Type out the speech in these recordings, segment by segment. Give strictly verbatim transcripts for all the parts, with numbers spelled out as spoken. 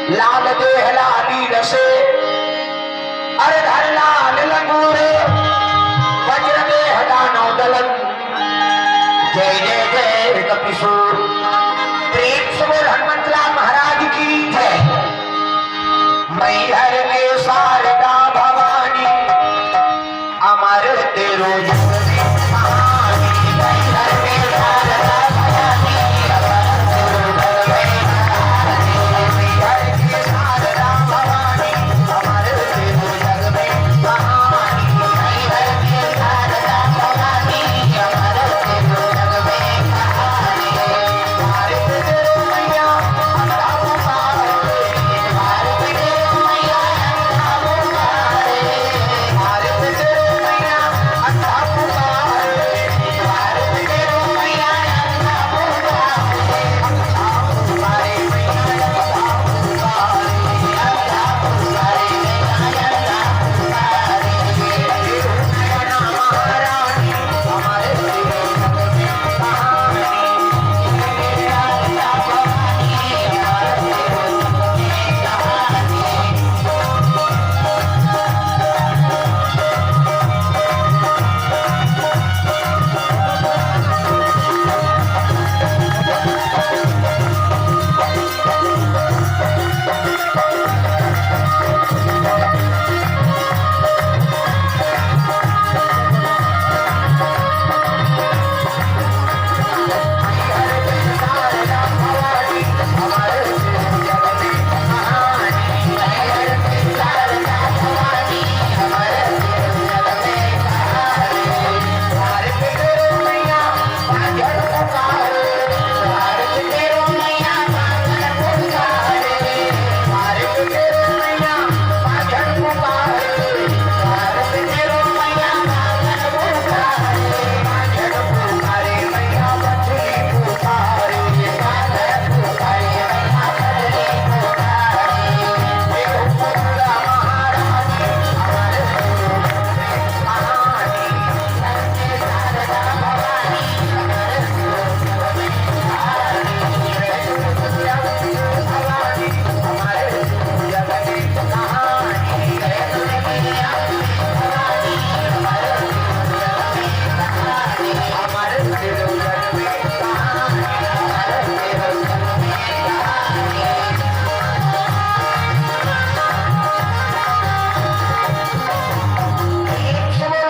लाल देह लाली रसे, अरे धर लाल लंगूरे, वज्र देह दानव दलन। जय जय जय कपिसूर। प्रेम से बोल हनुमंत लाल महाराज की जय। मैहर में शारदा भवानी, अमर तेरो जग में कहानी। मैहर में शारदा भवानी, अमर तेरो जग में कहानी। मैहर में शारदा भवानी, अमर तेरो जग में कहानी। मैहर में शारदा भवानी, अमर तेरो जग में कहानी। भारत तेरो मैया, अंधा पुकारे। भारत तेरो मैया, अंधा पुकारे। भारत तेरो मैया, अंधा पुकारे।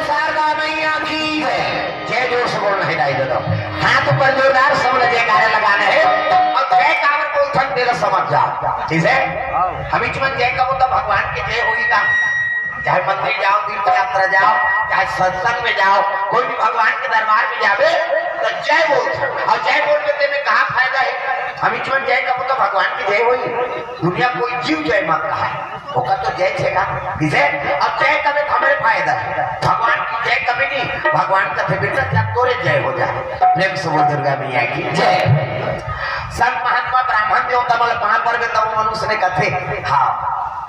शारदा मैया की जय। जय जोर से बोलना हे दाई ददा। हाथ ऊपर जोरदार, सब ला जयकारा लगाना हे। अउ जय काबर बोलथन तेला समझ जाव। ठीक हे? हमीच मन जय कबो त भगवान के जय होही का? चाहे मंदिर जाव, तीर्थ यात्रा जाव, चाहे सत्संग में जाव, कोई भी भगवान के दरबार में जाबे त जय बोलथन। अउ जय बोलबे तेमे का फायदा हे? हमीच मन जय कबो त भगवान के जय होही। दुनिया कोई जीव जय मत कहाय। ओकर तो जय छेगा, किसे? अब जय कबे त हमरे फायदा हे। भगवान की जय कबे नहीं, भगवान कथे बेटा जब तोरे जय हो जाय। प्रेम से बोल दुर्गा मैया की जय। संत महात्मा ब्राह्मण देवता मन ला पाँव परबे तब मनुष्य ने कथे, हाँ,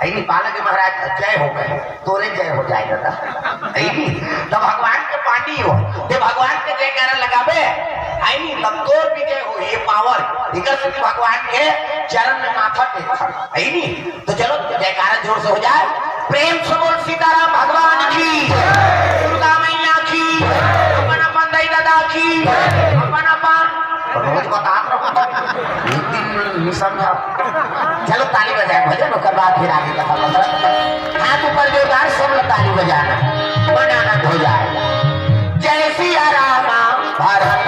अइनी पालक महाराज जय हो गए, तोरे जय हो जाय ददा। अइनी त भगवान के पानी हो, ते भगवान के जयकारा लगाबे, अइनी तब तोर भी जय हो, ये पावर। इकर से भगवान के चरण में माथा टेकथन। अइनी तो चलो, जयकारा जोर से हो जाय। प्रेम से बोल सीताराम भगवान की, दुर्गा मैया की, अपन अपन दाई ददा की, अपन अपन। रोज बतात रहो, एक दिन नहीं समझा। चलो, ताली बजाय भजन, ओकर बाद फिर आगे कथा बता। हाथ ऊपर जोरदार, सब लोग ताली बजाना, मन आनंद हो जाय। जय सिया रामा, भारत